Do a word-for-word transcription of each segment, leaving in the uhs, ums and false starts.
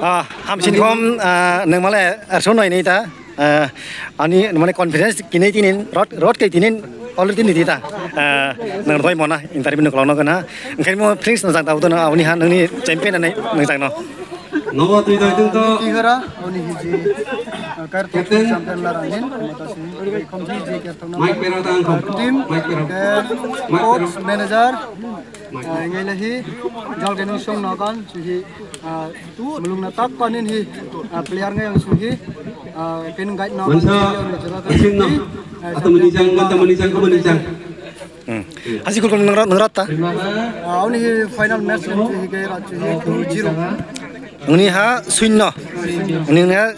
Ah, hamsin kom, ah, nang male arso noi nei ta. Ah, ani mane confidence kini tinin rot, rot ke tinin already ni ta. Ah, nang roi mona interview no kolong no kana. Engkai mo drinks no jang ta udo na, ani ha nangni champion nai nang jang no. Nogo twi doi twi to. Tihara, oni hiji, ah, kar to Captain. Champion la rangin, mata sini, kom ji je kar to na. Mike Peralta ang kom. Team, Mike Peralta. Eh, Mike coach, Peralta. Manager, ah, ngai lahi, jol genung song nokan, suhi, ah, mulung na tak panin hi, ah, player ngai ang suhi, ah, ken guide nokan, Mansa, suhi, oni jera ta asin no. Suhi, ah, Ata champion manijang, la. Mata manijang, ko manijang. Hmm. Hasi gol nang rot, nang rot ta? Ah, oni hi final match ni hi ke rat hi two zero. Oni ha shunyo. Oni ha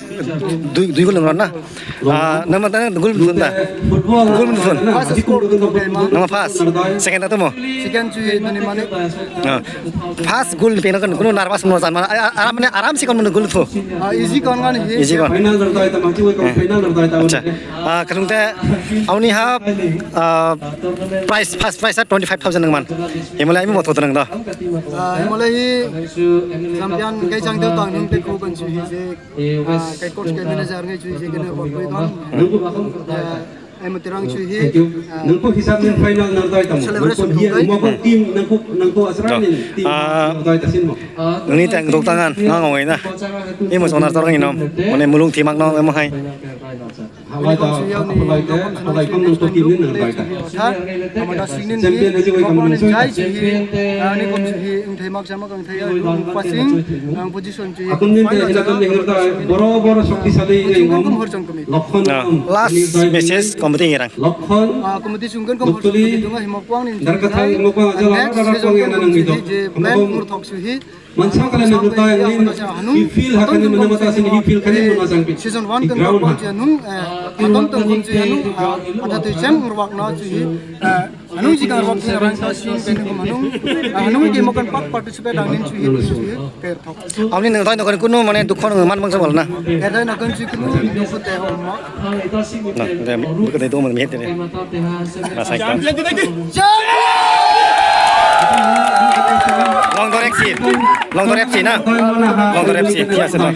dui, dui gol nang rot na. Ah, nama ta gol mun ta. Gol mun sun. First score to ke ma. Nama first. Second ta mo. Second chu hi nani mane. Ah. First gol ni pena kan kuno nervous mo jan mana. Ah, ah, aram ne aram si kon mo gol tho. Ah, easy kon kan hi. Easy kon. Final nang dai ta ma chu ko final nang dai ta. Acha. Ah, kalung te, auni ha, ah, price, first price ha twenty five thousand nang man. Himale ami moto nang da. Ah, himale hi champion kai chang teu tang nung te khu kan chu hi je, ah, kai coach kai manager ngai chu je kene bol pui kan. Ah, ai mo terang chu hi, ah, nang ko hisab ni final nang dai ta mo. Celebration nang ko hi kai. Mo ko team nang ko, nang ko asra ni team Ah, nang dai ta sin mo. Nini tang rok tangan, nang oi na. Imo sonar torang inom. Mane mulung thimak no emo hai. Hawai ta, hawai ta, hawai ta, nang to team ni nang dai ta. Champion haji wai kam nang soi. Akon din te ina kam ni nang ta, boro boro shaktisali ngai ngom. Lokhon Ah, last message, committee ngerang. Lokhon, Muktuli, Darkathang, Mokwa, Ajala, Next season ko nang to. Mansa kala ni lutai ni, i feel hakani mana mata sini, i feel kani mana jangpi. Season one kan ground ha. Nung, eh, maton tong kun chu nung, ah, ada tu chen ruak na chu hi, eh, nung ji kan ruak ni rang ta sin kan ko manung, ah, nung ke mo kan pak participate ang nin chu hi, chu hi, per thok. Amni nang tai no kan kunu mane dukho nang man mang sa wal na. Erdai na kan chu kunu dukho te ho ma. Na, de, buka de do man mi hete de. Long Dor F C. Long Dor F C na. Long Dor F C. Yes, no.